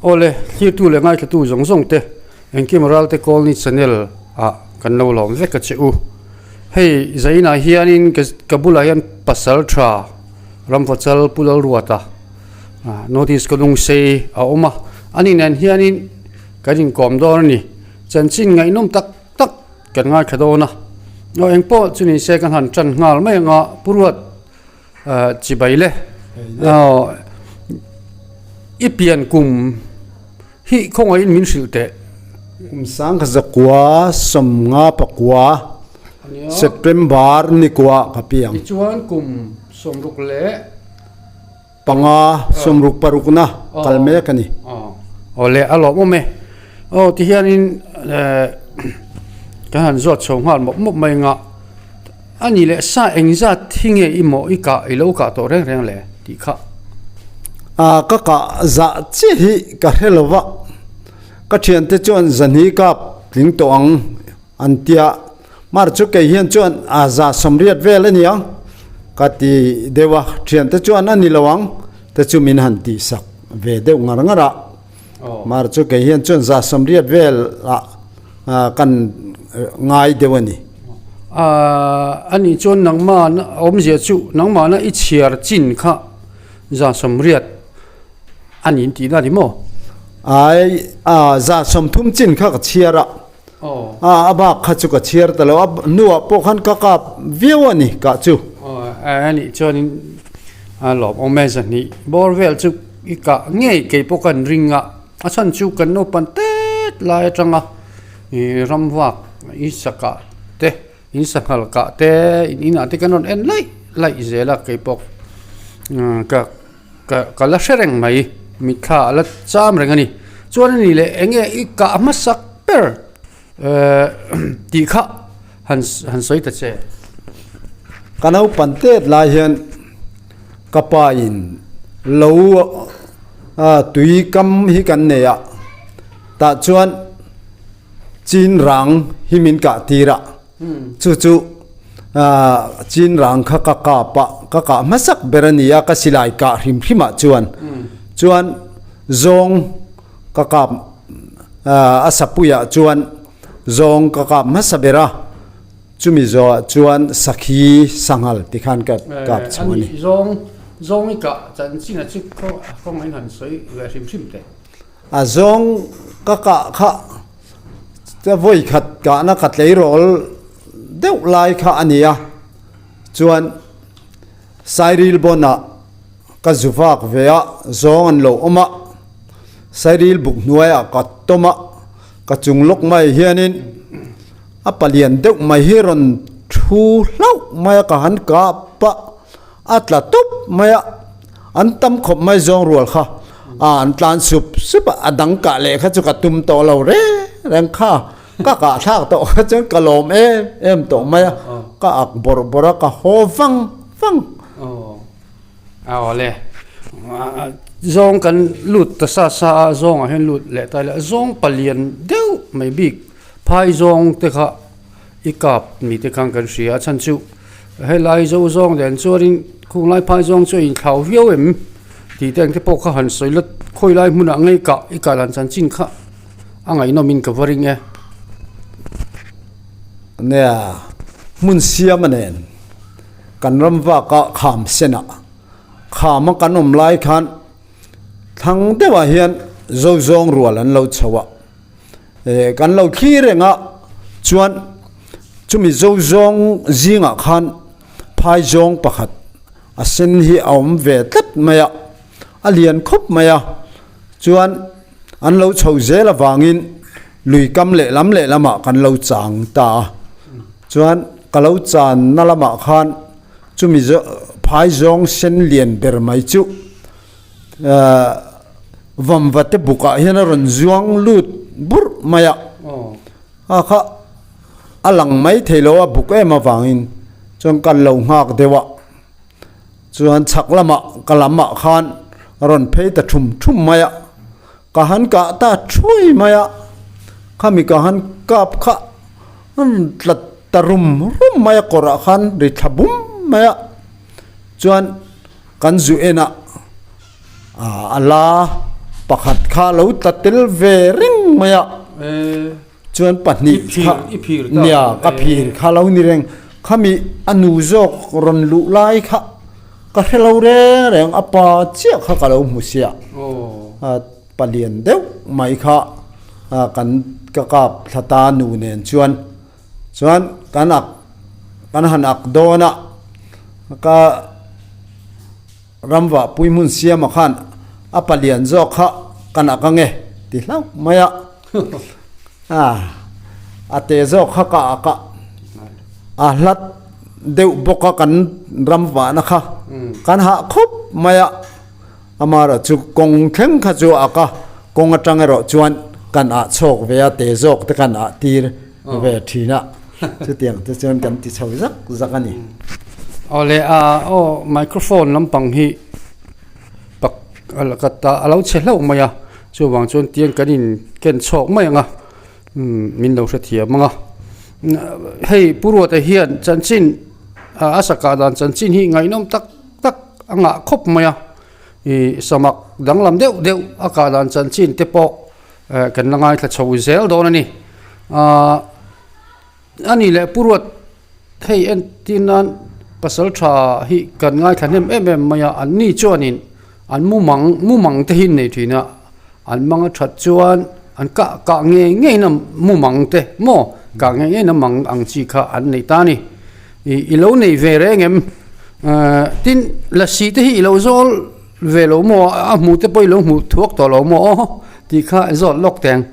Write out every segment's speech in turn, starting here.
Awle, thlirtu leh ngaithlatu zawng zawng te engkim Ralte Colony channel ah kan lo lawm vek a che u. Hei zainah hianin ka bulah hian pasal tha Ramvachal Pu Lalruata notice ka lung sei a awm a, ani nen hianin kan inkawm dawn a ni. Chanchin ngaihnawm tak tak kan ngaithla dawn a, aw engpawh chu ni se kan han tan nghal mai anga Pu Ruat Chibai le aw i pian kum hi khawngaihin min hrilh teh. Kum sang kha zakua sawmnga pakua September nikua ka piang. Tichuan kum sawmruk leh. Panga sawmruk parukna kal mek a ni. Aw le a lawmawm e. Aw tihianin kan han zawt chho nghal mawp mawp mai anga a ni leh sa engzat hi nge i maw i kah i lo kah tawh reng reng le tih kha. A ka kah zah chiah hi ka hre lo va, ka thiante chuan zahni kap tling tawh ang An tia, Mar chu kei hian chuan a za sawmriat vel a ni ang, ka ti deuh a, thiante chuan a ni lo ang te chu min han tihsak ve deuh ngar ngar a. Mar chu kei hian chuan za sawmriat vel ah kan ngai deuh a ni. A nih chuan nangmah awmzia chu nangmahna i chhiar chin kha za sawmriat a ni tihna a ni maw? Ai, za sawmthum chin kha ka chhiar a. A a bak kha chu ka chhiar ta lo a hnuah pawh khan ka kap viau a ni kah chu. A nih chuanin a lawmawm e zahnih bawr vel chu i kah ngei kei pawh kan ring a, a chhan chu kan naupan tet lai atanga ih ramvak i sakah te in sanghal kah te in inah te kan rawn en laih laih zel a kei pawh ka Ka ka la hre reng mai, mitthla a la cham reng a ni. Chuan a ni leh eng nge i kah hmasak ber eh tih kha han han sawi ta che. Ka naupan tet lai hian ka pa in lo tui kam hi kan nei a, tah chuan chin rang hi min kah tir a. Chu chu chin rang kha ka kap a, ka kah hmasak ber a ni a, ka silai kah hrim hrim ah chuan chuan zawng ka kap a sapui ah chuan zawng ka kap hmasa ber a, chumi zawh ah chuan sakhi sanghal ti khan ka kap chho a ni. Zawng zawng i kah chanchin ah chu khawngaih in han sawi ve hrim hrim teh. A zawng ka kah kha. Ka vawi khat kahna ka tleirawl deuh lai kha a ni a, chuan Sairil bawnah ka zu vak ve a, zawng an lo awm a, Sairil buk hnuaiah ka tawm a, ka chung lawk mai hianin a palian deuh mai hi rawn thu hlauh mai a, ka han kap a, a tla tawp mai a, an tam khawp mai zawng rual kha a an tlan sup sup a, a dang kah leh kha chu ka tum tawh lo reng reng kha, ka kah thlak tawh kha chuan ka lawm em em tawh mai a, ka ak bawrh bawrh a, ka haw vang vang. Awle, zawng kan lut ta sa sa a, zawngah hian lut leh ta ila, zawng palian deuh mai bik phai zawng te kha i kap ni te khan kan hria a chhan chu helai zo zawng nen chuanin khung lai phai zawng chu a inthlau viau em tih te ang te pawh kha han sawi la khawi lai hmunah ngei kah i kah dan chanchin kha a ngaihnawm in ka va ring e. Nia hmun siam a nen kan ram vak a kham senah kham a kan awm lai khan thlang deuhah hian zo zawng rual an lo chho a. Eh kan lo thlir reng a, chuan chumi zo zawng zingah khan phai zawng pakhat a sen hi a awm ve tlat mai a, a lian khawp mai a, chuan an lo chho zel avangin lui kam lehlam lehlamah kan lo chang ta a, chuan ka lo channa lamah khan chumi phai zawng sen lian ber mai chu. Vamvate bukah hian a rawn zuang lut burh mai a, a kha a lang mai thei lo a buk em avangin chuan kan lo nghak deuh a, chuan chhak lamah ka lamah khan a rawn phei ta thum thum mai a, ka han kah ta thuai mai a, khami ka han kap kha a rawn tla ta rum rum mai a kawrah khan ri thla bum mai a, chuan. Kan zu enah a la Pakhat kha lo tla tel ve reng mai a, chuan pahnih kha nia ka phir kha lo ni reng. Khami a nu zawk rawn luh lai kha ka hre lo reng reng, a pa chiah kha ka lo hmu sia. Palian deuh mai kha kan ka kap thla ta nu nen chuan chuan kan ak kan han ak dawn a ka ramva pui hmun siama khan a palian zawk kha kan ak ange ti hlauh mai a a te zawk kha ka ak a a hlat deuh bawk a kan ramvahna kha kan hah khawp mai a. Amaherawh chu kawng thleng kha chu a ka kawng atang erawh chuan kan ah chhawk ve a, te zawk te kan ah tir ve thin a, chutiang te chuan kan ti chho zak zak a ni. Awle a aw microphone lampang hi pak ka ta a lo chhe hlauh mai a, chuvang chuan tiang kan in ken chhawk mai ang a, min lo hrethiam ang a. Hei Pu Ruata hian chanchin a sakah dan chanchin hi ngaihnawm tak tak a ngah khawp mai a, ih samak danglam deuh deuh a kah dan chanchin te pawh eh kan la ngaithla chho zel dawn a ni. Ahh a nih leh Pu Ruat hei entir nan pasal tha hi kan ngaithla hnem em em mai a, an ni chuanin an mumang mumang te hi an nei thin a, an mang a that chuan an kah kah ngei ngei na mumang te maw kah ngei ngei na mang ang chi kha an nei ta a ni. Ih i lo nei ve reng em? Ehh tin lasi te hi i lo zawl ve lo maw a hmuh te pawh i lo hmuh thuak tawh lo maw aw tih kha zawt lawk teng.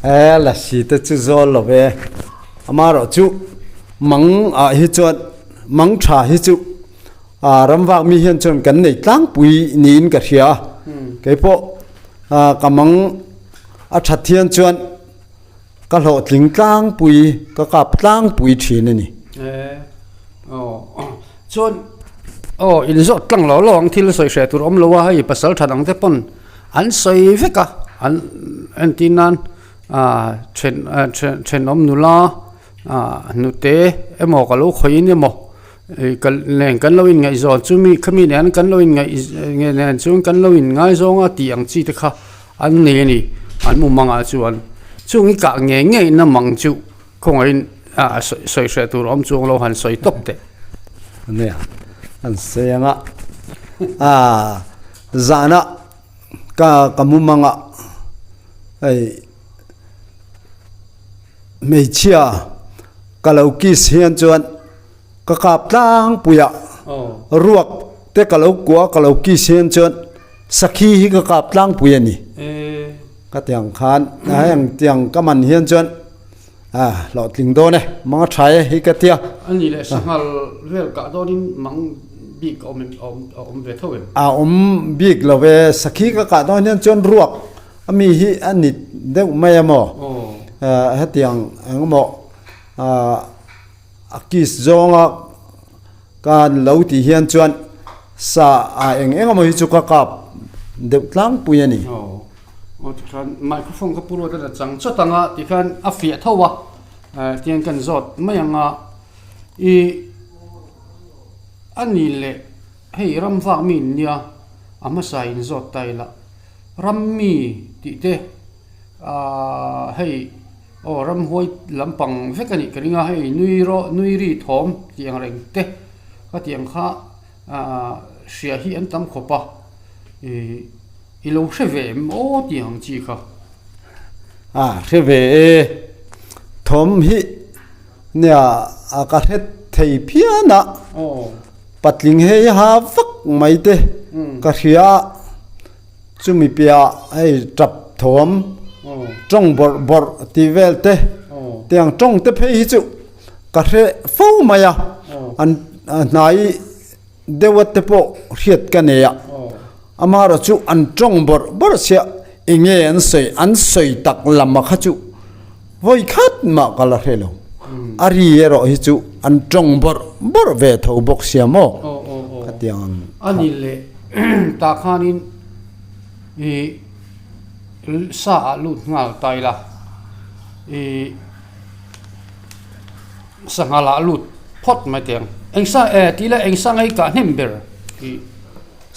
Eh lasi te chu zawl lo ve amaherawh chu mang ah hi chuan mang tha hi chu ah ramvak mi hian chuan kan nei tlangpui niin ka hria a keipawh ah ka mang a that hian chuan Ka hlawhtling tlangpui, ka kap tlangpui thin a ni. E, aw, chuan, aw, inzawt tlang lo lo ang thil sawi hreh tur awm lo a, hei pasal tha dang te pawn an sawi vek a, an entir nan ah then thenawm nula ah hnute emaw ka lo khawih in emaw ih ka nen kan lo inngaihzawn chumi khami nen kan lo inngaih nen chuan kan lo inngaizawng a tih ang chi te kha An nei a ni, an mu mangah chuan chung i kah ngei ngei na mang chu khawngaihin a sawi hreh tur awm chuang lo han sawi tawp teh. Nia, an sawi ang a, a zana ka ka mu mangah hei hmeichhia ka lo kiss hian chuan ka kap tlangpui a, ruak te ka lo kua ka lo kiss hian chuan Sakhi hi ka kap tlangpui a ni. Ka tiang khan heng tiang ka man hian chuan a hlawhtling dawn e, mang a tha e hi ka tia. A ni leh sanghal vel kah dawnin mang bik a awm em a awm ve tho em? A awm bik lo e, sakhi ka kah dawn hian chuan ruak a mi hi a ni deuh mai a maw? Hetiang engemaw a kiss zawnga Ka lo tih hian chuan sa a eng eng emaw hi chu ka kap deuh tlangpui a ni. Aw, aw tikhan microphone ka pu ruat a la chang chawt ang a tikhan a fiah tho a, eh tiang kan zawt mai ang a, i a ni leh hei ram vak mi in nia a hmasa in zawt ta ila ram mi tih te ah hei. Aw ramhuai lampang vek a nih ka ring a, hei nui rawh nui ri thawm tih ang reng te ka tih ang kha ah hria hi an tam khawp a, ih i lo hre ve em aw tih ang chi kha. A hre ve e, thawm hi nia a ka hre thei phian a, patling hei ha vak mai te ka hria a. Chumi piah hei tap thawm tawng bawrh bawrh tih vel te tiang tawng te phei hi chu ka hre fo mai a an hnai deuh a te pawh hriat ka nei a amaherawh chu an tawng bawrh bawrh chiah eng nge an sawi an sawi tak lam a kha chu vawi khat mah ka la hre lo a ri erawh hi chu an tawng bawrh bawrh ve tho bawk sia maw khatiang ang a ni leh tah khanin ih sa ah lut nghal ta ila ih sangha ah lut phawt mai teh ang eng sa eh tih ila eng sa ngei kah hnem ber ih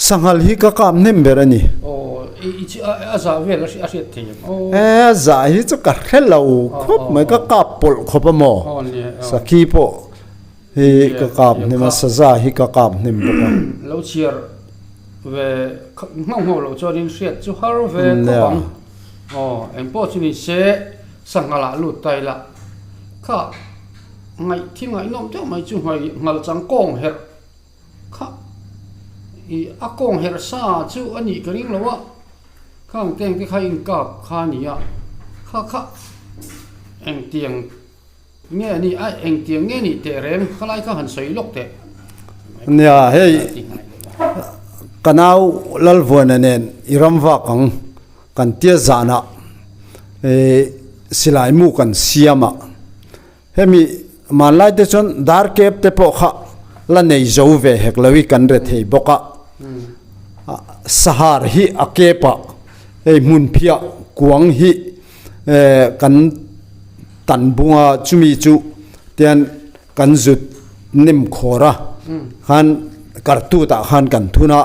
sanghal hi ka kap hnem ber a ni aw. a zah vel a hriat thei ang aw. E a zah hi chu ka hre lo khawp mai ka kap pawlh khawp a maw sakhi pawh hi ka kap hnem a saza hi ka kap hnem bawk a. Lo chhiar ve nghauh nghauh loh chuanin hriat chu har ve khawp ang aw engpawh chu ni se sangha lah lut ta ila kha ngaih thil ngaihnawm deuh mai chu nghal chang kawng herh Kha i a kawng herh sa chu a nih ka ring lo a, khang teng te kha inkap kha a ni a, kha kha engtiang nge a nih a engtiang nge nih teh reng khalai kha han sawi lawk teh. Nia hei ka nau Lalvuana nen i ram vak ang kan tia zanah silai mu kan siam a. Hemi hmanlai te chuan dar kep te pawh kha la nei zo ve hek lo i kan re thei bawk a. Sahar hi a kep a, hei hmunphiah kuang hi kan tan bung a, chumi chu tian kan zut nem khawr a, khan kartut ah khan kan thun a,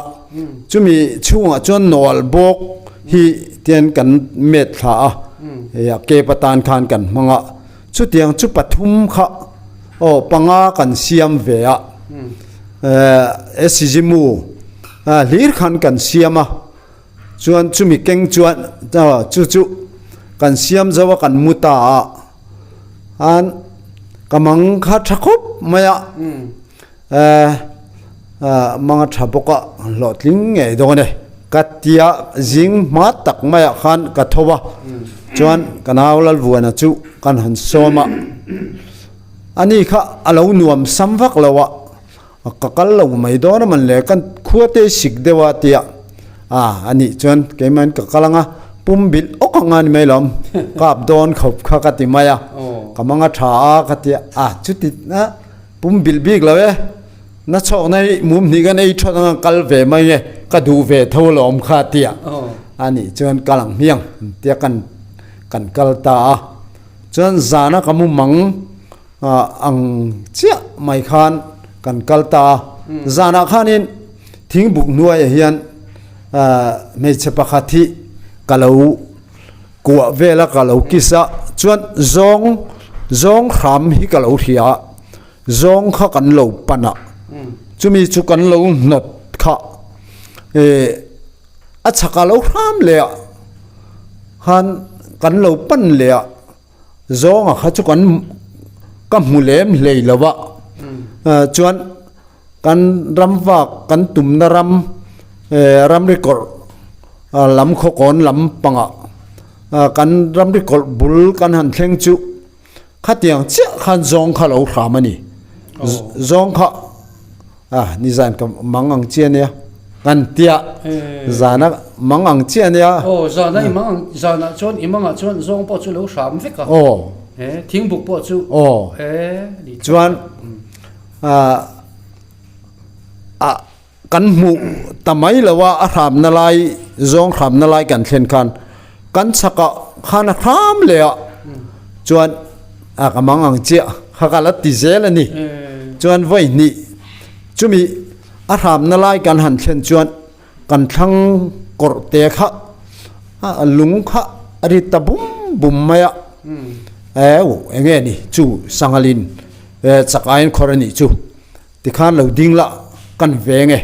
chumi chhungah chuan nawlh bawk hi tian kan met thla a, hei a kep atan khan kan hmang a. Chutiang chu pathum kha aw panga kan siam ve a, Esizimu hlir khan kan siam a, chuan chumi keng chuan chu chu kan siam zo a kan mu ta a, an ka mang kha tha khawp mai a. Manga tha bawk a hlawhtling ngei dawn e. Ka tia zing hma tak maiah khan ka tho a, chuan ka nau Lalvuana chu kan han sawm a, ani kha a lo nuam sam vak lo a, ka kal lo mai dawn a man le, kan khua te sik deuh a tia, a anih chuan keimahin ka kal ang a, pum bilh awk ang a ni mai lawm, kap dawn khawp kha ka ti mai a, ka manga tha a ka tia, a chuti a. Pum bilh bik lo e, na chhawkna hi mum hnih kan ei thawt anga kal ve mai nge, ka duh ve tho alawm kha tia a nih chuan kal ang hmiang tia kan kan kal ta a. Chuan zana ka mu mang ang chiah mai khan kan kal ta a. Zanah khanin thingbuk hnuaiah hian hmeichhe pakhat hi ka lo Kuah vela ka lo kiss a, chuan zawng zawng hram hi ka lo hria a, zawng kha kan lo pan a, chumi chu kan lo hnawt kha eh a chhak a lo hram leh a, khan kan lo pan leh a, zawnga kha chu kan ka hmu lem hlei lo a, chuan Kan ram vak kan tumna ram ramri kawrh lam khawkawn lam pangah kan ramri kawrh bul kan han thleng chu khatiang chiah khan zawng kha lo hram a ni. Zawng kha a nizan ka mang ang chiah ania kan tia zana mang ang chiah ania. Aw zana i mang ang zanah chuan i mangah chuan zawng pawh chu lo hram vek a. Aw. Thingbuk pawh chu. Aw. Chuan. Ah kan hmuh ta mai lo a, a hramna lai zawng hramna lai kan thlen khan kan chhakah khan a hram leh a chuan a ka mang ang chiah kha ka la ti zel a ni. Chuan vawi hnih chumi a hramna lai kan han thlen chuan kan thlang kawrh te kha a lung kha a ri ta bum bum mai a, eu eng nge ni chu Sanghalin chak aiin khawr a nih chu tikhan lo ding lah kan veng e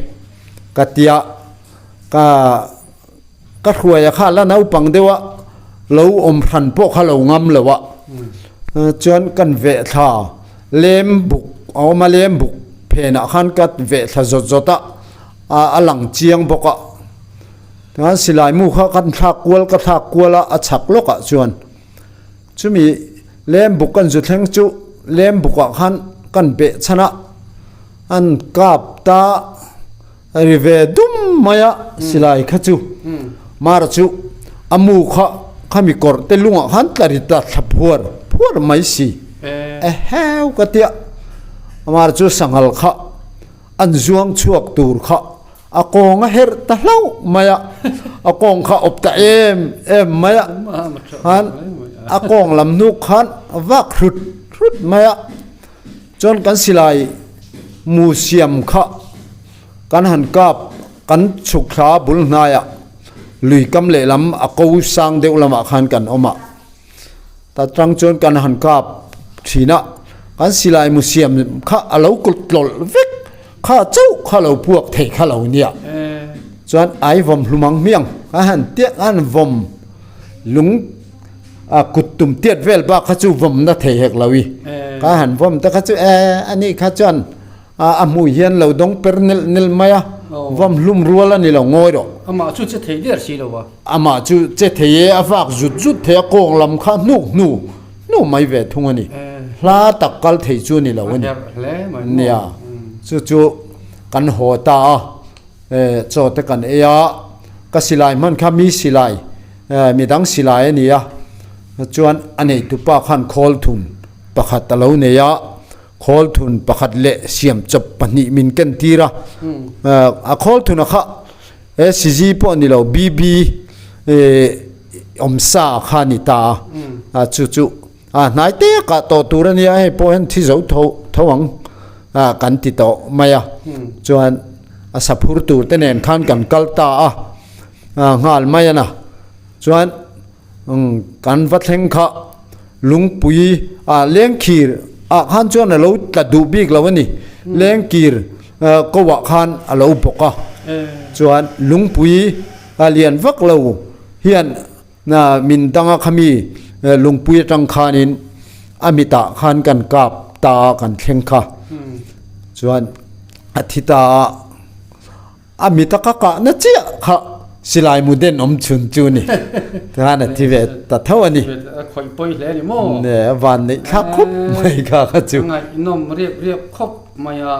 ka tia ka ka hruaia kha la naupang deuh a lo awm hran pawh kha lo ngam lo a chuan kan veh thla lem buk a awm a lem buk phenah khan ka veh thla zawt zawt a. A lang chiang bawk a, chuan silai mu kha kan thlak kual ka thlak kual a, a chhak lawkah chuan chumi lem buk kan zu thleng chu lem bukah khan kan beh chhan a, an kap ta ri ve dum mai a silai kha chu mara chu a mu kha khami kawrh te lungah khan tla ri ta thla phuar phuar mai si eheu ka tia mara chu sanghal kha. An zuang chhuak tur kha a kawng a herh ta hlauh mai a, a kawng kha awp ta em em mai a, khan a kawng lam hnuk khan a vak hrut hrut mai a, chuan kan silai mu siam kha kan han kap kan chhuk thla bul hnaiah. Lui kam lehlam a ko sang deuh lamah khan kan awm a. Ta tang chuan kan han kap thin a, kan silai mu siam kha a lo tlawlh vek kha chauh kha lo puak thei kha lo nia. Chuan ai vawm hlum ang hmiang kan han tiat an vawm lung a kut tum tiat vel bak kha chu vawm na thei hek lo i. Kan han vawm te kha chu e ani kha chuan A hmuh hian lo dawng per nelh nelh mai a, vawm hlum rual a ni lo ngawi rawh. Amah chu che thei der si lo a. Amah chu che thei e, a vak zut zut thei a, kawng lam kha hnuk hnu hnu mai ve thung a ni. Hla tak kal thei chu a ni lo a ni. Nia, chu chu kan haw ta a, chaw te kan ei a, ka silai hman kha mi silai, midang silai a ni a, chuan a neitupa khan khawl thun pakhat a lo nei a. Khawl thun pakhat leh siam chawp pahnih min ken tir a, a khawl thuna kha SG pawh ni lo BB awm sa kha a ni ta a, chu chu a hnai te kah tawh tur a nia hei pawh hian thi zo tho tho ang kan ti tawh mai a, chuan a saphur tur te nen khan kan kal ta a, nghal mai a na chuan. Kan va thleng kha lungpui ah lengkhir ah khan chuan a lo tla duh bik lo a ni. Lengkir ko ah khan a lo bawk a, chuan lungpui a lian vak lo hian min dang a khami lungpui atang khanin a mitah khan kan kap ta a kan thleng kha chuan a thi ta a. A mi taka kahna chiah kha silai mu den awm chhun chu ni. Tikhan a thi ve ta tho a ni. A khawih pawi hle a ni maw? Ne, a van neih thlak khawp mai kha kha chu. A ngaihnawm riap riap khawp mai a.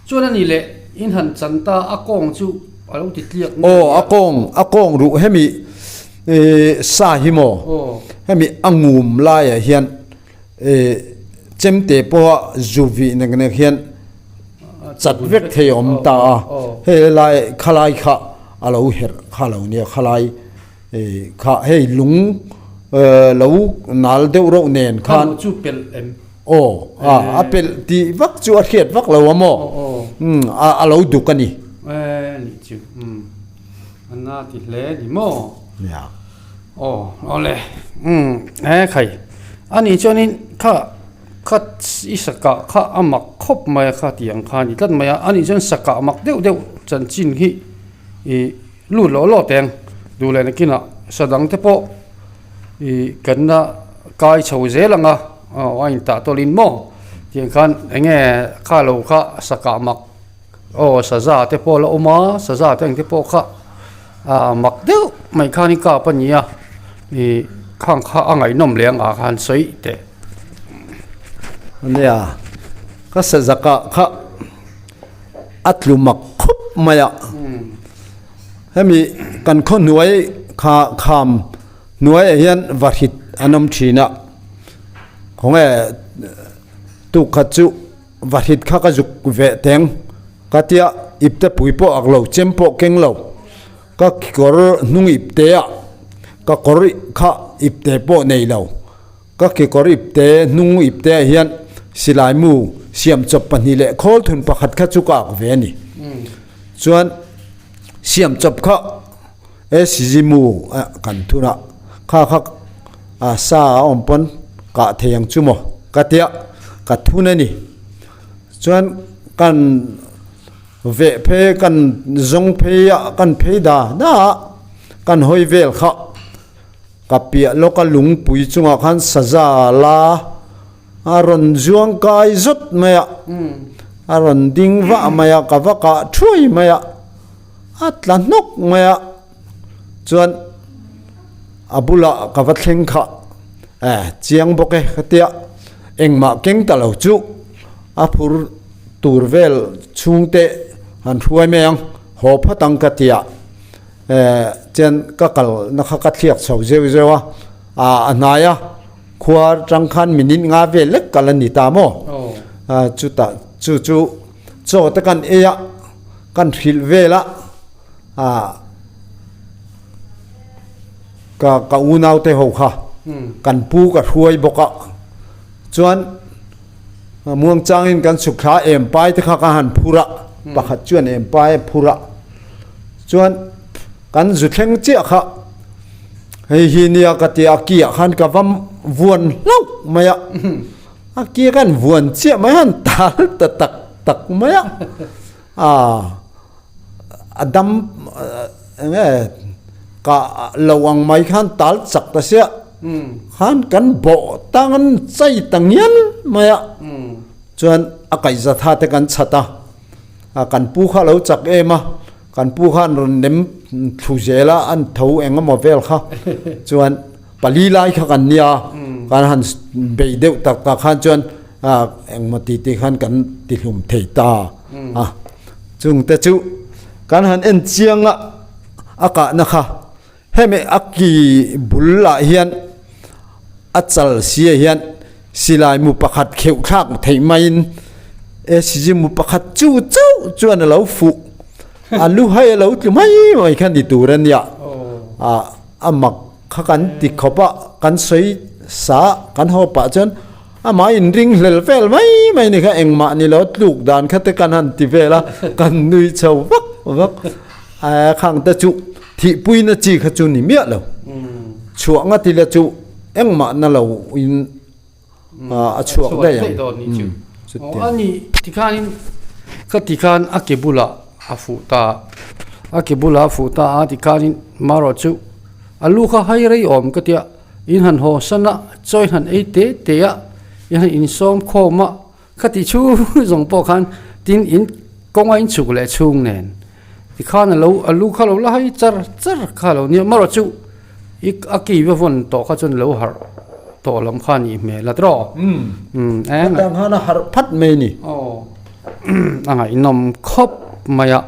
Chuan a ni leh, in han chan ta a kawng chu a lo ti tliak ngei a. Aw, a kawng, a kawng ruh hemi sa hi maw? Hemi a ngum laiah hian Chemte pawha zu vih nek nek hian chat vek thei a awm ta a, hei lai khalai kha a lo herh kha lo nia khalai kha hei lung lo nal deuh reuh nen khan chu pelh em aw a pelh tih vak chu a hriat vak lo a maw a lo duk a ni nih chu a na ti hle ni maw nia. Aw awle umm he khai a nih chuanin kha kha i sakah kha a mak khawp mai a kha tih ang kha a ni tlat mai a a nih chuan sakah mak deuh deuh chanchin hi ih lut lawh lawh teng duh leh nakinah sa dang te pawh ih kan la kai chho zel ang a aw a intah tawlhin maw tiang khan eng nge kha lo kha sakah mak aw saza te pawh la awm a saza te ang te pawh kha. Ah mak deuh mai khan i kap a ni a ih khang kha a ngaihnawm leh ang ah khan sawi teh. Ania ka sazakah kha a tlu mak khawp mai a hemi kan khaw hnuai kha kham hnuaiah hian vahrit an awm thin a khawnge tukhat chu. Vahrit kha ka zuk veh teng ka tia ipte pui pawh ak lo, chem pawh keng lo, ka kekawr hnung ipte ah ka kawr kha ipte pawh nei lo, ka kekawr ipte hnung ipte ah hian silai mu siam chawp pahnih leh khawl thun pakhat kha chu ka ak ve a ni. Chuan siam chawp kha SG mu kan thun a, kha kha a sa a awm pawn kah thei ang chu maw ka tia ka thun a ni. Chuan kan veh phei kan zawng phei a kan phei da da a kan hawi vel kha ka piah lawk a lungpui chungah khan saza la a rawn zuang kai zawt mai a, a rawn ding vah mai a ka va kah thuai mai a. A tla hnawk mai a, chuan a bulah ka va thleng kha eh chiang bawk e ka tia engmah keng ta lo chu a phur tur vel chhungte han hruai mai ang haw phawt ang ka tia eh chuan ka kal na kha ka thliak chho zeuh zeuh a ah a hnai a khua atang khan minute nga vel lek kal a ni ta maw ah chutah chu chu chaw te kan ei a. Kan hrilh vel a, ah ka ka unau te ho kha kan pu ka hruai bawk a, chuan muang changin kan chhuk thla em pai te kha ka han phur a, pakhat chuan em pai a phur a, chuan. Kan zu thleng chiah kha hei hi nia ka ti a, a ki ah khan ka va vuan hlauh mai a, a ki khan vuan chiah mai han tal ta tak tak mai a, ah a dam eng nge kah lo ang mai khan tal chak ta sia khan kan bawh tang an chai ta ngial mai a, chuan a kaihza tha te kan chhat a, kan pu kha a lo chak em a. Kan pu khan rawn nem thlu zel a, an tho eng emaw vel kha chuan pali lai kha kan nia, kan han bei deuh tak tak khan chuan engmaw ti ti khan kan ti hlum thei ta a. Chung te chu kan han en chiang a, a kahna kha hemi a ki bul ah hian a chal sia hian silai mu pakhat kheuh thlak theih maiin SG mu pakhat chu chauh chuan a lo fuh a lu hai a lo tlu mai mai kha ni tur a nia ah a mak kha kan ti khawp a kan sawi sa kan haw pah chuan amah inring hlel vel mai mai ni kha engmah ni lo tluk dan kha te kan han ti vel a kan nui chho vak vak a khang te chu thihpuina chi kha chu ni miah lo chhuah nga tila chu engmah na lo in a chhuak daih ang chutia. A ni tikhanin ka tikhan a ke bulah a fuh ta a ke bulah a fuh ta a tikhanin marawh chu a lu kha hai rei awm ka tia in han haw san a chaw in han ei te te a in han insawm khawm a Khati chhung zawng pawh khan tin in kawng a inchhuk leh chhung nen tikhan a lo a lu kha lo la hai char char kha lo nia marawh chu i a ki va vawn tawh kha chuan lo harh tawh lam kha nih hmel a tawh umm eng a khan a harh phat mai a ni aw a ngaihnawm khawp mai a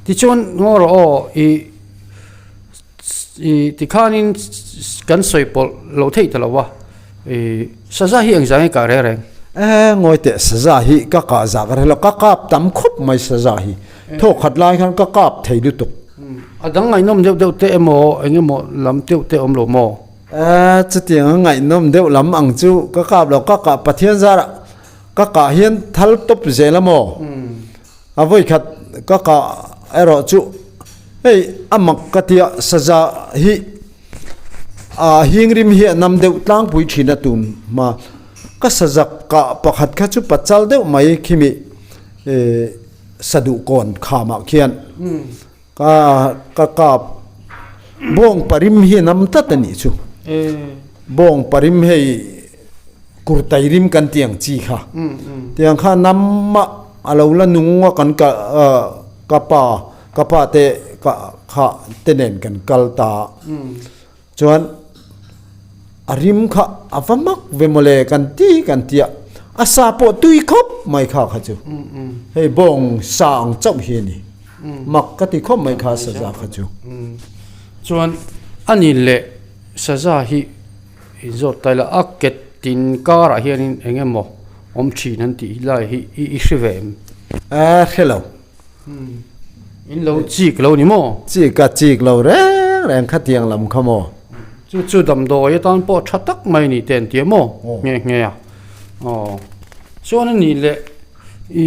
tichuan marawh aw i I tikhanin kan sawi pawlh loh theih ta lo a, i saza hi engzah nge kah reng reng? E, ngawi teh, saza hi ka kah zah ka hre lo, ka kap tam khawp mai saza hi, thawk khat lai khan ka kap thei lutuk. A dang ngaihnawm deuh deuh te emaw, eng emaw lam deuh te awm lo maw? E, chutiang a ngaihnawm deuh lam ang chu ka kap lo, ka kah Pathian zarah ka kah hian thal tawp zel a maw? A vawikhat ka kah erawh chu hei a mak ka tia saza hi a hingrim hi a nam deuh tlangpui thin a tun hma ka saza kah pakhat kha chu pachal deuh mai khimi eh saduhkawn khamah khian ka ka kap bawng parim hi a nam tlat a nih chu bawng parim hei kurtai rim kan tih ang chi kha tiang kha nam a a lo la nung a kan ka ka pa ka pa te ka kha te nen kan kal ta chuan a rim kha a va mak ve mawle kan ti kan tia a sa pawh tui khawp mai kha kha chu hei bawng sa ang chauh hi a ni mak ka ti khawp mai kha saza kha chu chuan a ni leh saza hi In zawt ta ila a ket tin karah hianin eng emaw awm thin an tih lai hi i i hre ve em? A hre lo. In lo chik lo ni maw? Chik a chik lo reng reng khatiang lam kha maw? Chu chu damdawi atan pawh tha tak mai ni te an ti a maw? Nghe nghe a. Aw. Chuan a nih leh i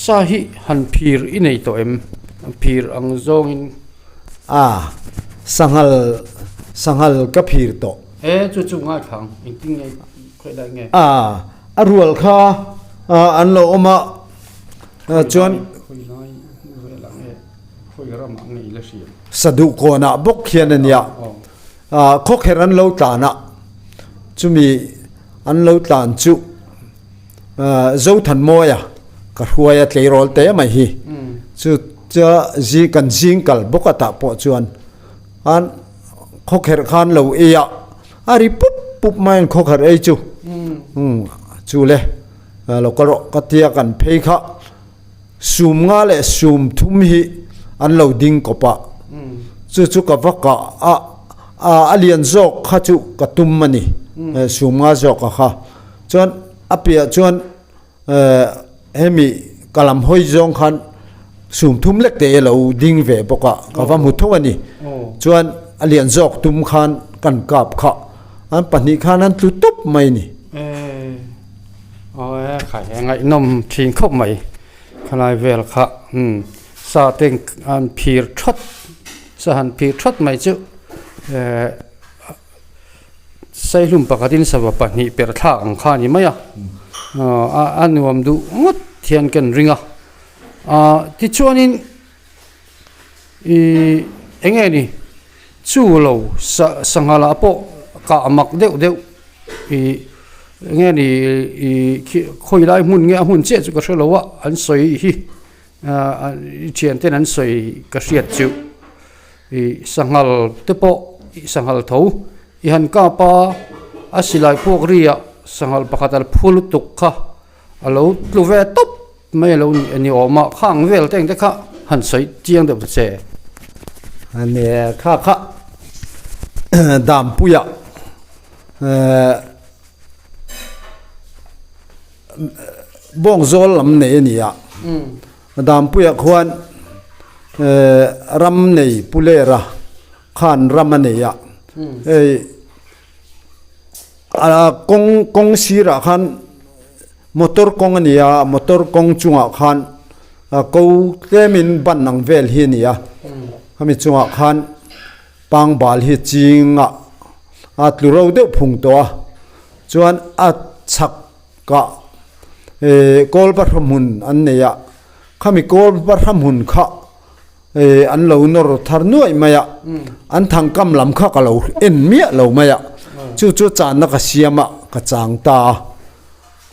sa hi han phir i nei tawh em? Phir ang zawngin. A, sanghal, sanghal ka phir tawh. E, chu chu ngaithlang, engtin nge khawi lai nge? A, a rual kha an lo awm a, chuan. Khawi lai velah nge, khawi ramah nge i la hria? Saduh kawnah bawk hian a nia, khawkherh an lo tlan a, chumi an lo tlan chu Zothanmawia ka hruai a tleirawl te mai hi chu chu zi kan zing kal bawk a tah pawh chuan an khawkherh khan lo ei a a ri pup pup mai an khawkherh ei chu chu le lo kal rawh ka tia kan phei kha sum nga leh sum thum hi an lo ding kawp a chu chu ka va kah a a lian zawk kha chu ka tum a ni sum nga zawk a kha. Chuan a piah chuan hemi ka lam hawi zawng khan sum thum lek te lo ding ve bawk a ka va hmu tho a ni. Chuan a lian zawk tum khan kan kap kha an pahnih khan an tlu tawp mai a ni. Aw e khai e ngaihnawm thin khawp mai khalai vel kha sa te an phir that. Sa han phir that mai chu eh saihlum pakhatin sava pahnih perh thlak ang kha a ni mai a a nuam duh ngawt hian kan ring a ah tichuanin ih eng nge ni chu lo sa sangha lah pawh kah mak deuh deuh ih eng nge ni ih khi khawi lai hmun nge a hmun chiah chu ka hre lo a an sawi hi. Ahh i thian ten an sawi ka hriat chu ih sanghal te pawh ih sanghal tho i han kap a a silai puak ri ah sanghal pakhat a phu lutuk kha a lo tlu ve tawp mai a lo ni awm a khang vel te ang te kha han sawi chiang deuh ta che. A nia kha kha Dampuia ehh. Bawngzawl lam nei a ni a, Dampuia khuan ram nei Pulera khan ram a nei a, hei a kawng kawng sirah khan motor kawng a ni a, motor kawng chungah khan ko tlemin ban ang vel hi a ni a, khami chungah khan pangbal hi chingah a tlu ro deuh phung tawh a chuan a chhak kah eh kawl pahra hmun an nei a khami kawl pahra hmun kha eh an lo nawr thar nuaih mai a an thangkam lam kha ka lo en miah lo mai a chu chu channa ka siam a ka chang ta a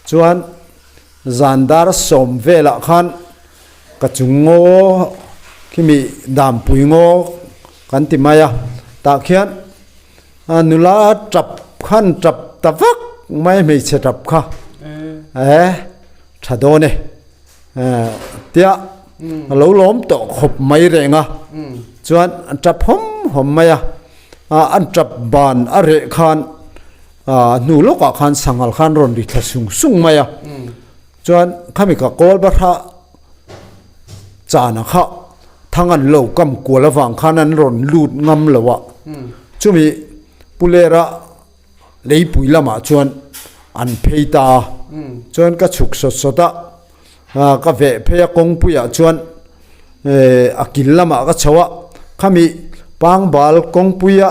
chuan zan dar sawm velah khan Ka chung ngaw khimi dampui ngaw kan ti mai a, tah khian nula tap khan tap ta vak mai hmeichhe tap kha eh tha dawn e tia a lo lawm tawh khawp mai reng a chuan an tap hawm hawm mai a an tap ban a reh khan hnu lawkah khan sanghal khan rawn ri thla sung sung mai a. Chuan khami ka kawl bahra chana kha thang an lo kam kual avang khan an rawn lut ngam lo a, chumi Pulera leipui lamah chuan an phei ta a, chuan ka chhuk sawt sawt a, ka veh phei a kawngpuiah chuan a kil lamah ka chho a, khami pangbal kawngpuia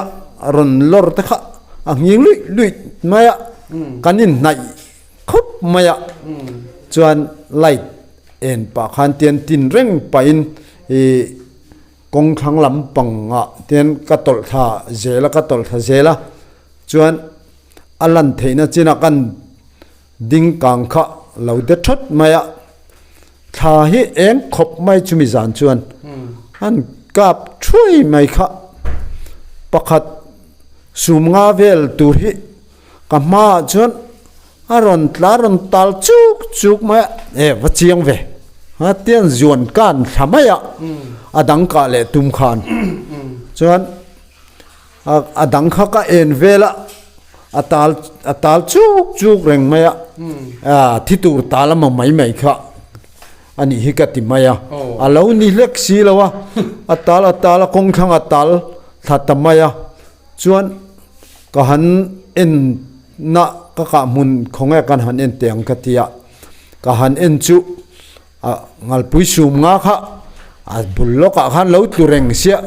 rawn lawr te kha a nghing luih luih mai a, kan inhnaih. Khawp mai a chuan light en pah khan tian tin reng pahin ih kawng thlang lampangah tian ka tawlh thla zel a ka tawlh thla zel a chuan a lan theihna chinah kan ding kang kha lo de thawt mai a thla hi eng khawp mai chumi zan chuan an kap thuai mai kha pakhat sum nga vel tur hi. Ka hmaah chuan a rawn tla rawn tal chuk chuk mai a, e va chiang ve a tian zuan kan thla mai a, a dang kah leh tum khan chuan a dang kha ka en vel a, a tal a tal chuk chuk reng mai a, a thi tur tal a mai mai kha a nih hi ka ti mai a, a lo ni hlek si lo a, a tal a tal a kawng thlang a tal thla ta mai a. Chuan ka han en na ka kah hmun khawnge kan han en teh ang ka ti a, ka han en chu a ngalpui sum nga kha a bul lawkah khan lo tlu reng sia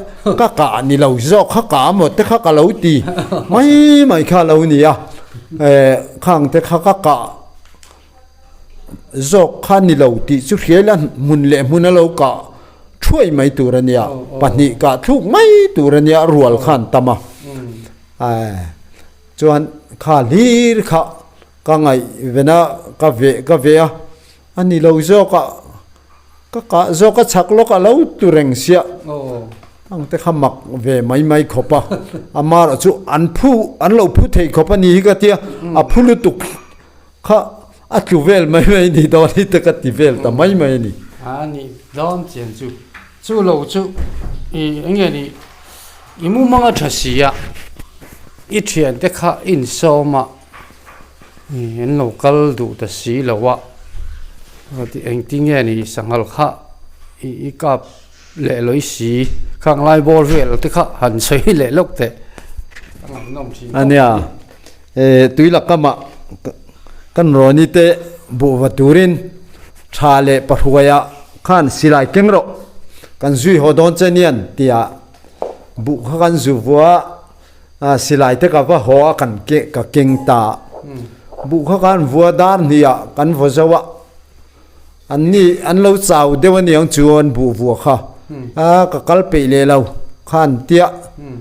ka kah ni lo zawk kha kah maw te kha ka lo ti mai mai kha a lo ni a, eh khang te kha ka kah zawk kha ni lo tih chu hriai la hmun leh hmun a lo kah thuai mai tur a nia pahnih kah thluk mai tur a nia rual khan tam a chuan kha hlir kha ka ngaih ven a ka veh ka veh a a ni lo zawk a ka kah zawk a chhak lawk a lo tu reng siah ang te kha mak ve mai mai khawp a amaherawh chu an phu an lo phu thei khawp a ni hi ka tia a phu lutuk. Kha a tlu vel mai mai ni dawn hi te ka ti vel ta mai mai a ni. A nih dawn chian chu. Chu lo chu i eng nge ni i mumang a tha si a, i thiante kha i insawm a, i an lo kal duh ta si lo a, engtin nge ni sanghal kha i kap leh lawi si khang lai bawr vel te kha han sawi leh lawk teh a ngaihnawm thin khawp. Ania tui lakkamah kan Rawni te buhva turin tha leh pahruaiah khan silai keng rawh kan zui haw dawn che nian tia. Buh kha kan zu vua a, silai te ka va haw a kan ke ka keng ta. Buh kha kan vua dar hnih ah kan vaw zo a, an ni an lo chau deuh aniang chu an buh vua kha a ka kal peih leh lo kha an tia.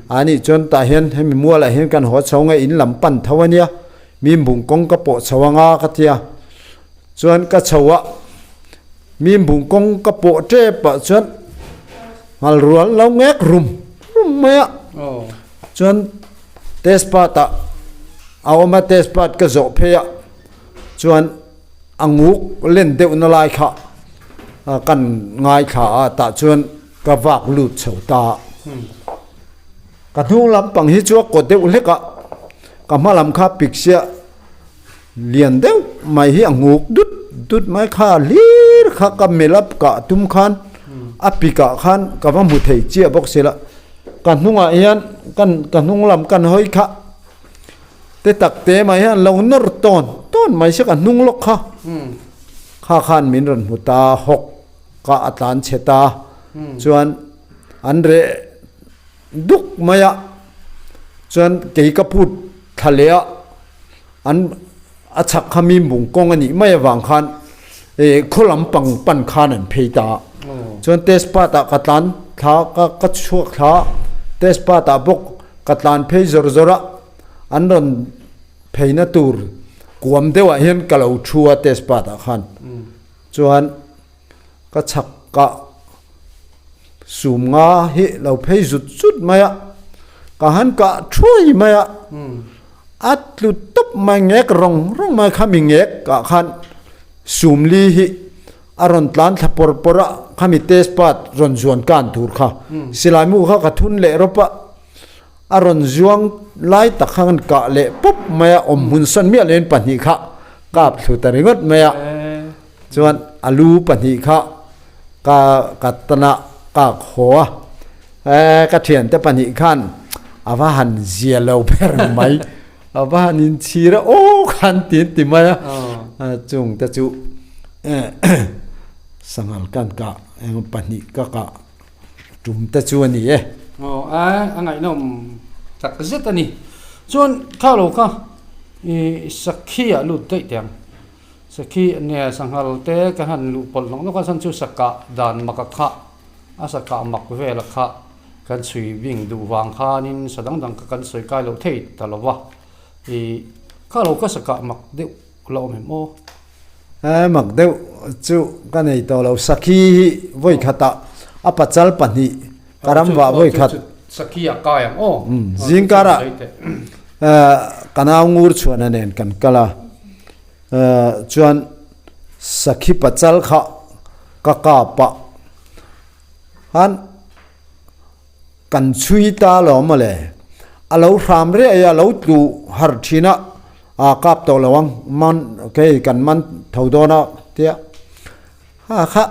A nih chuan tah hian hemi mualah hian kan haw chho nge in lam pan tho ania, mi bung kawng ka pawh chho anga ka tia. Chuan ka chho a, mi bung kawng ka pawh tep ah chuan ngal rual lo ngek rum rum mai a. Chuan test part ah a awm a, test part ka zawh phei a, chuan a nguk len deuh na lai kha kan ngaithla a, tah chuan ka vak lut chho ta a. Ka hnung lampang hi chu a kaw deuh hlek a, ka hma lam kha pik sia. Lian deuh mai hi a nguk dut dut mai kha hlir kha ka melh a kah tum khan a pikah khan ka va hmu thei chiah bawk si la ka hnungah hian kan ka hnung lam kan hawi kha te tak te mai hian lo nawr tawn tawn mai se ka hnung lawk kha kha khan min rawn hmu ta hawk ka a tlan chhe ta chuan an reh duk mai a chuan kei ka phut thla leh a. An a chhak kha mi mung kawng a nih mai avang khan eh khaw lam pang pan khan an phei ta a. Chuan test part ah ka tlan thla ka ka chhuak thla a, test part ah bawk ka tlan phei zawr zawr a, an rawn pheina tur kuam deuh ah hian ka lo thu a test part ah khan. Chuan ka chhak ah sum nga hi lo phei zut zut mai a, ka han kah thuai mai a, a tlu tawp mai ngek rawng rawng mai khami ngek ah khan sum li hi a rawn tlan thla pawr pawr a, khami test part rawn zuan kan tur kha silai mu kha ka thun leh rawp a, a rawn zuang lai tak kha kan kah leh pawp mai a, awm hmun sawn miah loin pahnih kha kap thlu ta ringawt mai a. Chuan a lu pahnih kha ka ka tana ka khaw a, eh ka thiante pahnih khan a va han zia lo ber mai, a va han inchhir a aw khan ti an ti mai a, chung te chu sanghal kan kah eng pahnih ka kah tum te chu a ni e. Aw a a ngaihnawm tak zet a ni. Chuan kha lo kha ih sakhi ah lut daih teh ang. Sakhi nia sanghal te ka han luh pawlh nawk nawk a chhan chu sakah dan mak a khah a sakah mak vel a khah kan chhui bing duh vang khanin sa dang dang kha kan sawi kai loh thei ta lo va ih kha lo ka sakah mak deuh la awm em aw. He mak deuh chu ka nei tawh lo sakhi hi vawi khatah a pachal pahnih ka ram vah vawi khat. Sakhi ah kai ang aw. Zingkarah ka nau ngur chhuahna nen kan kal a. Chuan sakhi pachal kha ka kap a, han kan chhui ta lo mawle, a lo hram riai a, a lo tlu har thin a, aa kap tawh lo ang, man kei kan man tho dawn a tia, ha kha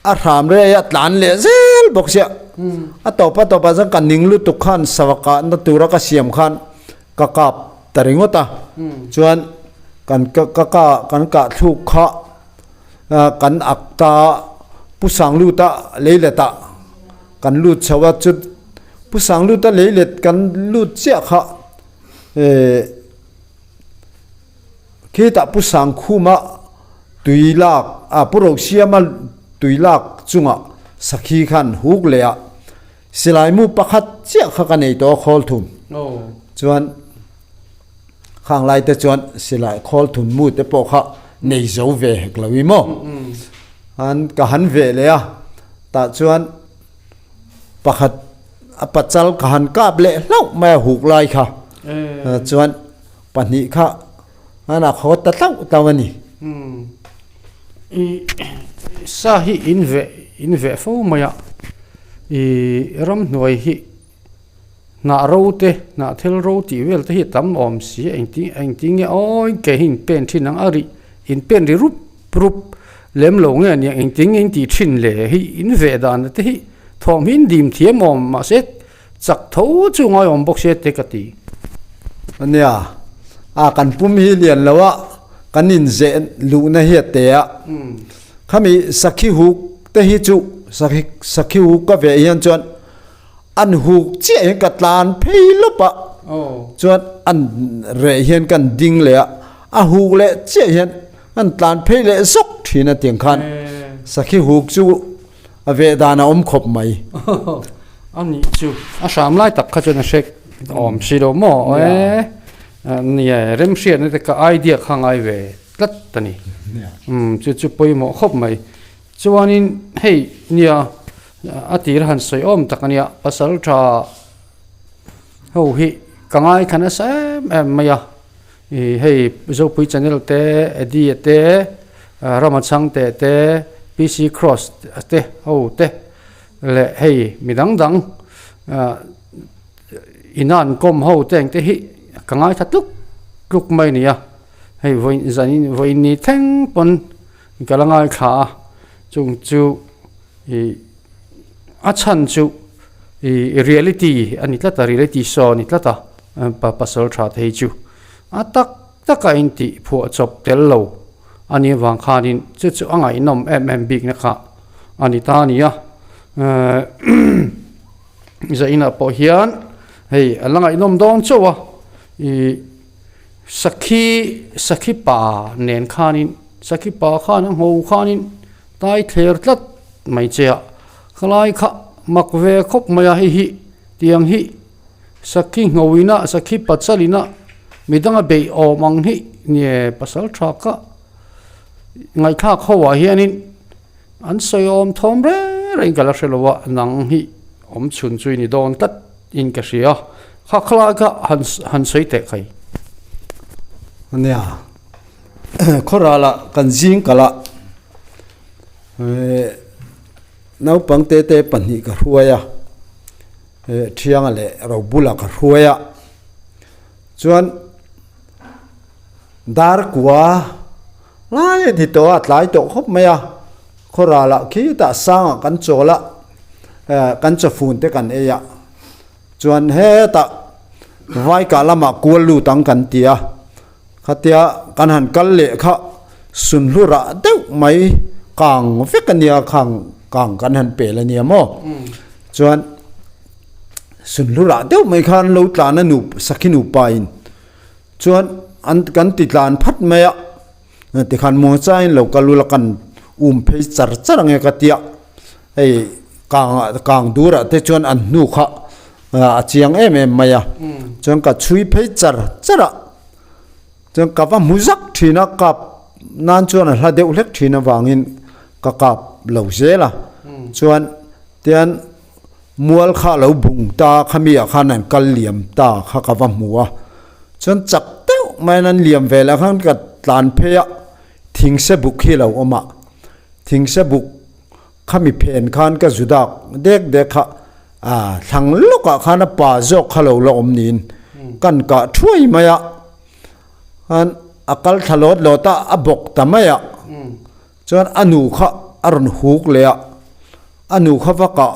A hram rei a tlan leh zel bawk sia. A tawp a tawpah chuan ka ning lutuk khan sava kahna tura ka siam khan ka kap ta ringawt a. Chuan kan ka ka ka kan kah thluk kha kan ak ta Pu Sangluta leilet ah kan lut chho a chu Pu Sangluta leilet kan lut chiah kha eh Khitah Pu Sangkhuma tui lak ah Pu Rosiama tui lak chungah sakhi khan huk leh a, silai mu pakhat chiah kha ka nei tawh a khawl thum chuan khang lai te chuan silai khawl thum mu te pawh kha nei zo ve hek lo i maw an ka han ve leh a tah chuan pakhat a pachal ka han kap leh hlauh mai a huk lai kha chuan Pahnih kha an a khaw ta tlauh tlauh a ni. I sa hi in veh in veh fo mai a, i ramhnuai hi hnah ro te hnah thil ro tih vel te hi a tam awm si a engtin engtin nge awi ke hi in pen thin ang a ri in pen ri rup rup lem lo nge nia engtin nge in tih thin le hi in veh dan te hi thawm hi in dim thiam awm mahse Chak tho chu ngaiawm bawk se te ka ti. Ania, a kan pum hi lian lo a, kan inzeh luhna hi a te a. Khami sakhi huk te hi chu sakhi huk ka veh hian chuan An huk chiah hian ka tlan phei lawp a, chuan an reh hian kan ding leh a, a huk leh chiah hian an tlan phei leh zawk thin a tiang khan sakhi huk chu a veh dan a awm khawp mai. A nih chu a hram lai tak kha chuan a hrek awm si lo maw e nia remhriatna te ka idea kha ngai ve tlat a ni chu chu pawimawh khawp mai. Chuanin hei nia a tir han sawi awm tak a nia, pasal tha ho hi ka ngaithla nasa em em mai a, ih hei Zopui channel te Eddie te Rama Chhangte te PC Cross te ho te leh hei mi dang dang ah ina an kawm ho te ang te hi ka ngaithla tluk tluk mai a ni a, hei vawiin zanin vawiin ni thleng pawn. Ka la ngaithla a, chung chu ih a chhan chu ih reality a ni tlat a, reality show a ni tlat a, pa pasal tha te hi chu a tak tak a intih phuah chawp tel lo a nih avang khanin chu chu a ngaihnawm em em bikna kha a ni ta a ni a, zainah pawh hian hei a la ngaihnawm dawn chauh a ih. Sakhi sakhi pa nen khanin sakhi pa khan a ngho khanin tai thler tlat mai che a, khalai kha mak ve khawp mai a hei hi tiang hi sakhi nghoina sakhi pachalina midanga beih awm ang hi nge pasal tha kha ngaihthlak ho ah hianin an sawi awm thawm reng reng ka la hre lo a nang hi awm chhun chu i ni dawn tlat. In ka hria. Kha khalai kha han han sawi teh khai. Ania, khawralah kan zing kalh a, naupang te te pahnih ka hruai a, Thianga leh Robula ka hruai a, chuan dar kua lai a ni tawh a, tlai tawh khawp mai a, khawralah khitah sangah kan chawl a. Kan chawfun te kan ei a, chuan hetah Vaikah lamah kual lut ang kan ti a, khatia kan han kal leh kha sunhlu rah deuh mai kang vek a nia khang kang kan han pel a nia maw chuan sunhlu rah deuh mai khan lo tlan a nu sakhi nupa in chuan an kan ti tlan phat mai a. Tikhan muangchain lo kal ula kan um phei char char ang e ka tia, hei kang ah kang dur ah te chuan an hnu kha a chiang em em mai a, chuan ka chhui phei char char a, chuan ka va hmu zak thin a kap nan chuan a hla deuh hlek thin avangin ka kap lo zel a, chuan tian mual kha a lo bung ta khami ah khan an kal liam ta kha ka va hmu a, chuan chak deuh maiin an liam ve leh khan ka tlan phei a, thingse buk hi a lo awm a, thingse buk khami phen khan ka zu dak dek dek kha ah thlang lawkah khan a pa zawk kha lo la awm niin kan kah thuai mai a, khan a kal thla lawt lawt a, a bawk ta mai a. Chuan a nu kha a rawn huk leh a, a nu kha va kah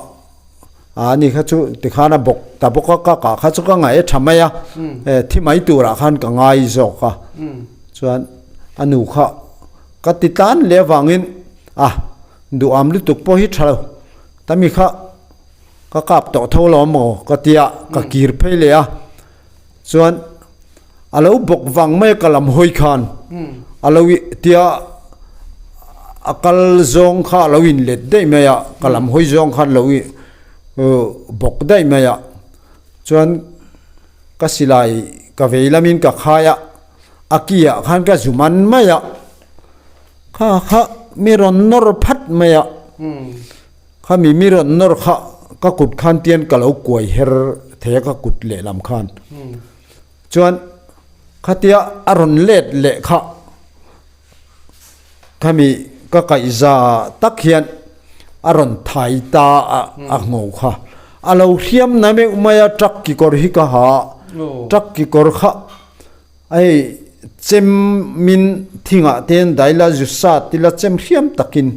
a ni kha chu tikhan a bawk ta bawk a, ka kah kha chu ka ngaih a tha mai a, thi mai turah khan ka ngai zawk a, chuan a nu kha ka ti tlan leh avangin a duham lutuk pawh hi tha lo, tami kha ka kap tawh tho lo maw ka tia ka kir phei leh a. Chuan a lo bawk vang mai a ka lam hawi khan a lo tia a kal zawng kha a lo in let daih mai a, ka lam hawi zawng khan lo bawk daih mai a. Chuan ka silai ka vei lamin ka khai a, a ki ah khan ka zu man mai a, kha kha mi rawn nawr phat mai a. Khami mi rawn nawr kha ka kut khan tian ka lo kuai her thei a ka kut lehlam khan. Chuan khatia a rawn let leh kha khami ka kaihza tak hian a rawn thai ta a a ngho kha. A lo hriam na meuh mai a truck kekawr hi ka ha a, truck kekawr kha hei chem min thingah te hian daila zu sa tila chem hriam takin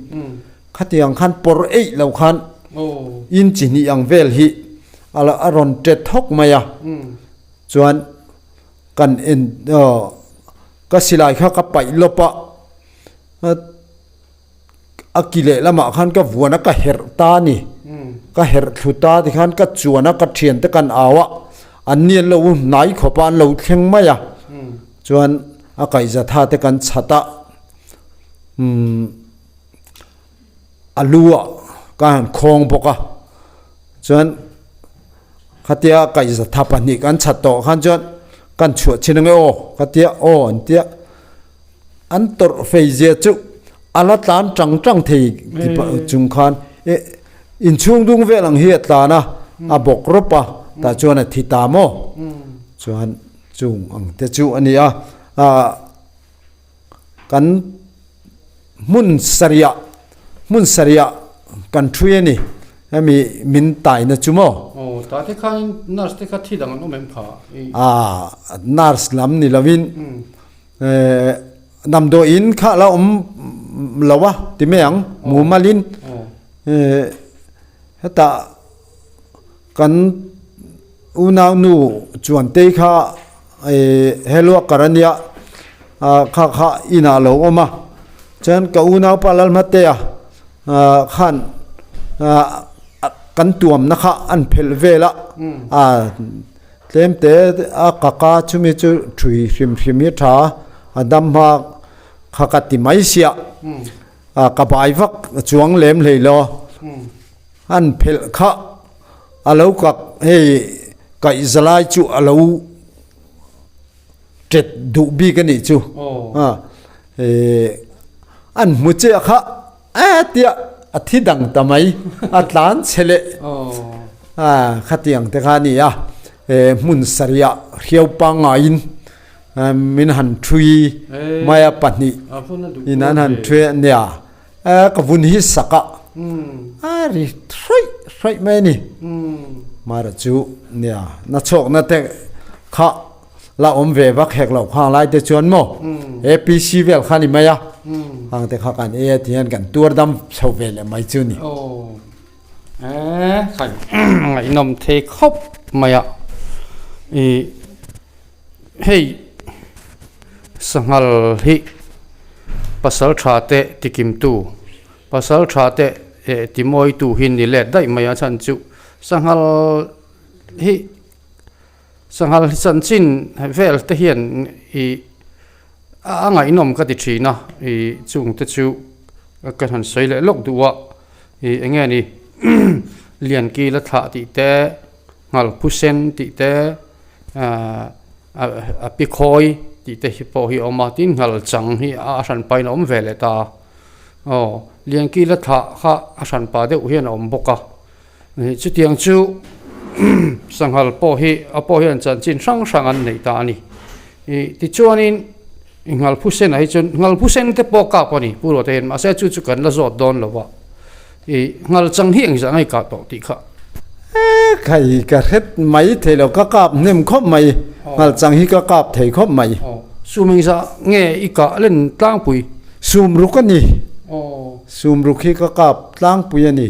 Khatiang khan pawr eih lo khan in chi hnih ang vel hi a rawn ṭet thawk mai a, chuan kan en ka silai kha ka paih lawp a, a ki lehlamah khan ka vuan a ka herh ta a ni. Ka herh thlu ta tikhan ka chuan a, ka thiante kan au a, an ni an lo hnai khawp a, an lo thleng mai a. Chuan a kaihza tha te kan chhat a, umm a lu ah ka han khawng bawk a. Chuan khatia kaihza tha pahnih kan chhat tawh khan chuan kan chhuah chin ange aw khatia aw an tia. An tawrh fei zia chu a la tlan tang tang thei ti pah chung khan eh inchhung dung vel ang hi a tlan a, a bawk rawp a, tah chuan a thi ta maw? Chuan chung ang te chu a ni a, ah kan hmun sarih hmun sarih kan thui a ni hemi min taina chu maw? Aw tah te khan nurse te kha thi dang an awm em kha? Ah nurse lam ni lovin. Damdawiin kha a la awm lo a ti mai ang mumalin hetah kan unau nu chuantei kha health worker a nia kha kha inah a lo awm a chuan ka unaupa Lalhmatea khan kan tuamna kha an phelh vel a. Tlem te a kaka chumi chu thui hrim hrim hi tha a dam hma kha ka ti mai sia a ka bai vak chuang lem hlei lo an phelh kha a lo kak hei kaih zalai chu a lo tet duh bik a nih chu a an hmu chiah kha. A tia a thi dang ta mai a tlan chhe leh a khatiang te kha a ni a hmun sarih hriau pangngaiin min han thui mai a pahnih in an han thui a nia ka vun hi sak a a ri hraih hraih mai a ni mara chu nia na chhawkna te kha. La awm ve vak hek loh khang lai te chuan maw APC vel kha ni mai a khang te kha kan ei a ti hian kan tuar dam chho ve leh mai chu ni. Aw e khai ngaihnawm thei khawp mai a i hei sanghal hi pasal tha te tikimtu pasal tha te timawitu hi ni let daih mai a chhan chu sanghal hi. Sanghal chanchin vel te hian ih a ngaihnawm ka ti thin a, ih chung te chu ka han sawi leh lawk duh a, ih eng nge ni Liankila thlah tih te, Nghalphusen tih te, ah a pi khawi tih te hi pawh hi a awm a, tin Nghalchang hi a hranpain a awm ve leh ta a, aw Liankila thlah kha a hranpa deuh hian a awm bawk a. Chutiang chu sanghal pawh hi a pawh hian chanchin hrang hrang an neih ta a ni. Tichuanin Nghalphusen ah hi chuan Nghalphusen te pawh kap a ni Pu Ruata hian mahse chu chu kan la zawt dawn lo va. Nghalchang hi engzah nge kah tawh tih kha. E khai ka hret mai thei lo ka kap hnem khawp mai Nghalchang hi ka kap thei khawp mai. Sum engzah nge i kah len tlangpui? Sum ruk a ni. Sum ruk hi ka kap tlangpui a ni.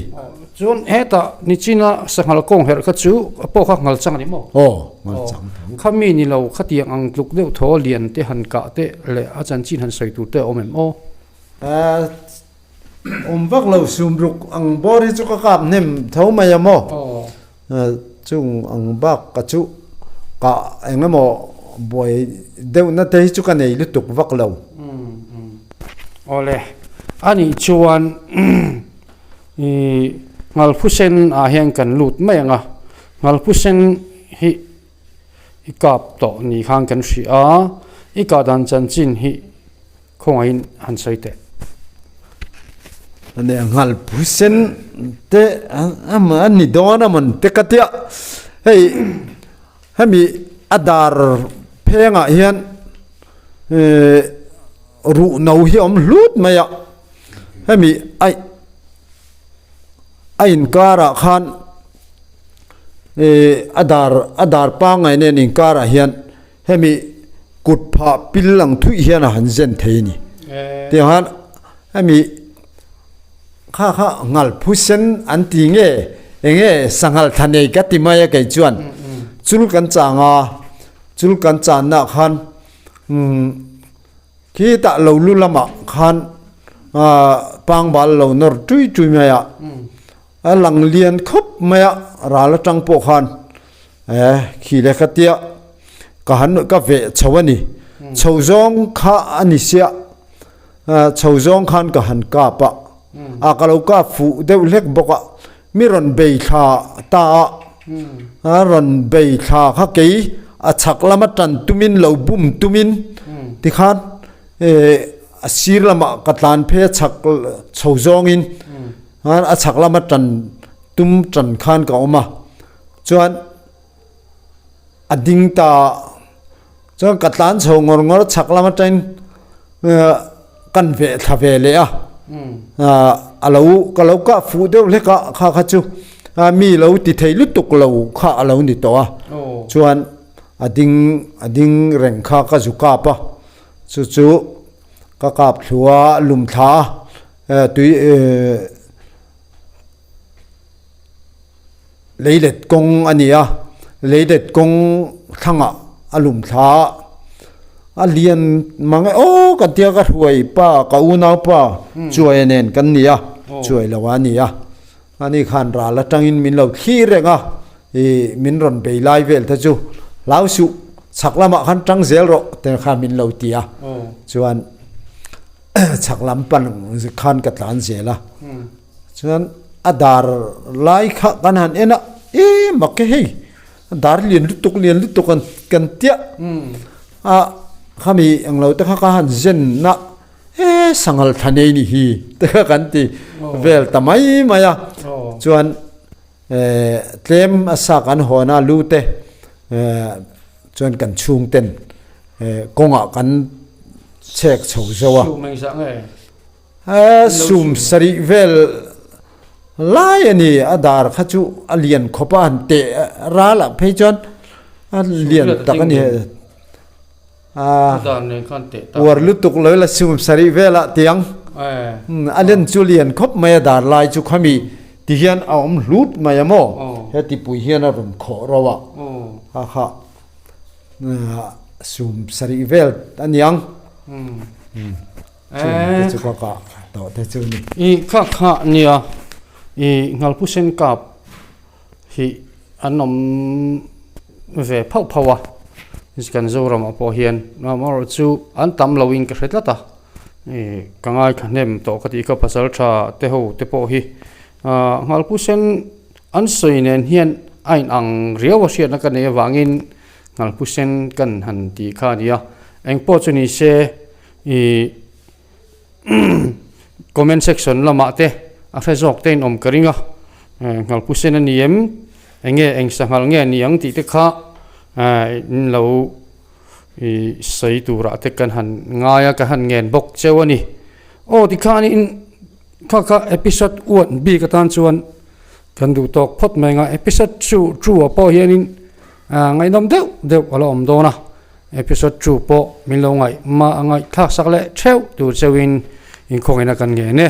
Chuan hetah nichina sanghal kawng herh kha chu a pawh kha nghal chang a ni maw? Aw, nghal chang. Kha mi ni lo khatiang ang tluk deuh thaw lian te han kah te leh a chanchin han sawi tur te a awm em aw? Awm vak lo sum ruk ang bawr hi chu ka kap hnem tho mai a maw? Chung ang bak ka chu kah eng emaw buai deuhna te hi chu ka nei lutuk vak lo. Awle, anih chuan Ih Nghalphusen ah hian kan lut mai ang a, Nghalphusen hi i kap tawh ni khan kan hria a, i kah dan chanchin hi khawngaihin han sawi teh. Ania Nghalphusen te a ni dawn a mawn te ka tia, hei hemi a dar phengah hian ih ruh no hi a awm hlut mai a. Hemi a a inkarah khan ih a dar a dar pangngai nen inkarah hian hemi kut phah pil ang thuih hian a han zen thei a ni. Tiang hian hemi kha kha ngal phusen an ti nge eng nge sanghal thla nei ka ti mai a kei chuan chul kan chang a chul kan channa khan umm. Khitah lo lu lamah khan pangbal lo nawr tui tui mai a. A lang lian khawp mai a, ral atang pawh khan eh khi leh kha tia ka han ka veh chho a ni. Chho zawng kha a ni sia, chho zawng khan ka han kap a, a ka lo kap fuh deuh hlek bawk a, mi rawn bei thla ta a, a rawn bei thla kha kei a chhak lama tan tumin lo bum tumin tikhan eh a sir lamah ka tlan phei a chhak chho zawngin. A chhak lama tan tum tan khan ka awm a, chuan a ding ta a, chuan ka tlan chho ngawr ngawr a chhak lam atangin kan veh thla ve leh a, a lo ka lo kah fuh deuh hlek a kha kha chu mi lo ti thei lutuk lo kha a lo ni tawh a, chuan a ding a ding reng kha ka zu kap a, chu chu ka kap thlu a lum thla a. Tui leilet kawng a ni a, leilet kawng thlangah a lum thla a, a lian mang e aw kan tia ka hruai pa ka unau pa chuai nen kan ni a, chuai lo a ni a, ani khan ral atangin min lo thlir reng a, ih min rawn bei lai vel te chu hlau suh chhak lamah khan tang zel rawh te khan min lo ti a, chuan. Chhak lam pan khan ka tlan zel a, chuan a dar lai kha kan han en a, e mak e hei a dar lian lutuk lian lutuk an kan tiah a khami englo te kha ka han zen na e sanghal thla nei ni hi te kha kan ti vel ta mai mai a, chuan tlem a sa kan hawn a lu te chuan kan chhung ten kawngah kan chhek chho zo a. Sum engzah nge? Sum sarih vel lai a ni, a dar kha chu a lian khawp a, han teh ral ah phei chuan a lian tak a ni. Uar lutuk lo ila sum sarih vel ah tiang a len chu lian khawp mai a dar lai chu khami ti hian a awm hlut mai a maw heti pui hian a rawn khawh ro a kha kha Sum sarih vel a niang. Chung te chu ka kah tawh te chu ni. I kha kha nia i Nghalpu sen kap hi an awm ve phauh phauh a kan Zoram ah pawh hian amaherawh chu an tam lo in ka hre tlat a i ka ngaithla hnem tawh ka tih kha pasal tha te ho te pawh hi Nghalpu sen An sawi nen hian a inang riau a hriatna ka nei avangin Nghalpusen kan han tih kha a ni a, engpawh chu ni se ih comment section lamah te a hre zawk te in awm ka ring a, Nghalpusen a ni em enge eng sanghal nge a ni ang tih te kha in lo ih sawi turah te kan han ngai a, kan han ngen bawk cheu a ni. Aw tikhanin kha kha episode one bik atan chuan. Kan duh tawk phawt mai anga episode two two ah pawh hianin ngaihnawm deuh deuh a la awm dawn a, episode two pawh min lo ngaih mah a ngaihthlak sak leh theuh tur cheuhin inkhawngin a kan ngen e.